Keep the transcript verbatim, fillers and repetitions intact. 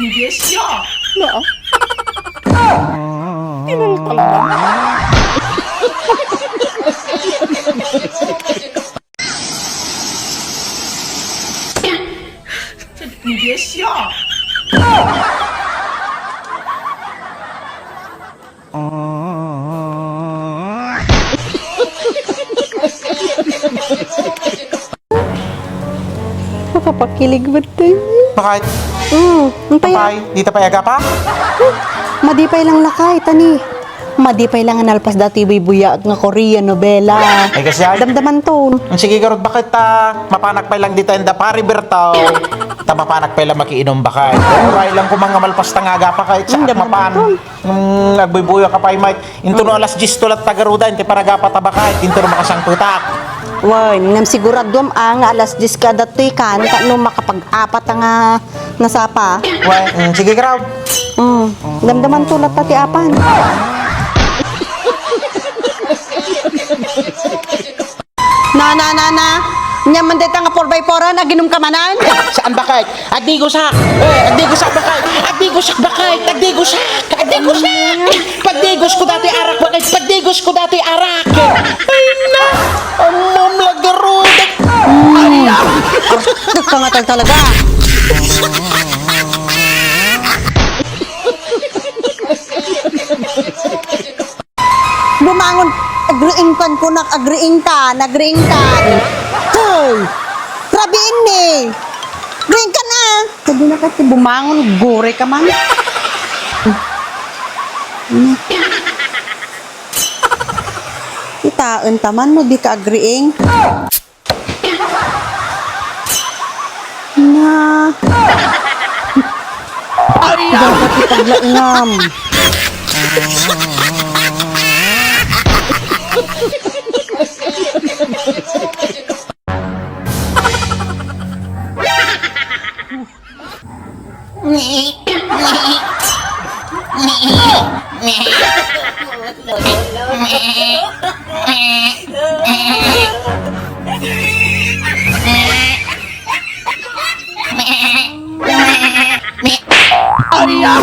Yes, yeah. Na? Kinalkal na. Yes, yeah. Makapakilig ba tayo? Bakit? Hmm, ang tayo. Apay, di ta pay agapa? Madi pay lang lakay, tani. Madi pay lang nalpas dati buybuya nga Korean novela. Ay, kasi ay. Damdaman to. Ang sige, garud, bakit ta mapanak pay lang dita inda pari Bertaw? Ta mapanak pay lang makiinom bakit? Uray lang kumang nga malpas ta nga agapa kahit sa Hmm, damdaman mapan. To. Hmm, agbuybuya ka pay, Mike. Into no alas diyes to latta garuda, inti paragapa ta bakit? Into no makasangpetak. Wen, ngem siguraduam a nga alas diyes ka datoy kan, ta no makapag-apat nga nasapa. Wen, mm, sige, garud. Mm, damdaman to latta ti apan. Na, na, na, na. Nia man dayta nga four by four-an, aginum ka manen? Saan bakit? Agdigosak! Eh, agdigosak bakit? Agdigosak bakit? Agdigosak! Agdigosak! Pagdigos ko dati arak bakit? Pagdigos ko dati arak! Ay na! Amam lagarudak! Ay na! Nagpangatal talaga! Bumangon, agriingkan kunak, agriingkan, agriingkan. Hoy! Rabiin ni! Agriingkan na! Sabi na kasi bumangon, gure ka man. Kitaen ta man no di ka agriing. Na. Ay, ah! Dapat ipaglaingam. Ay, ah!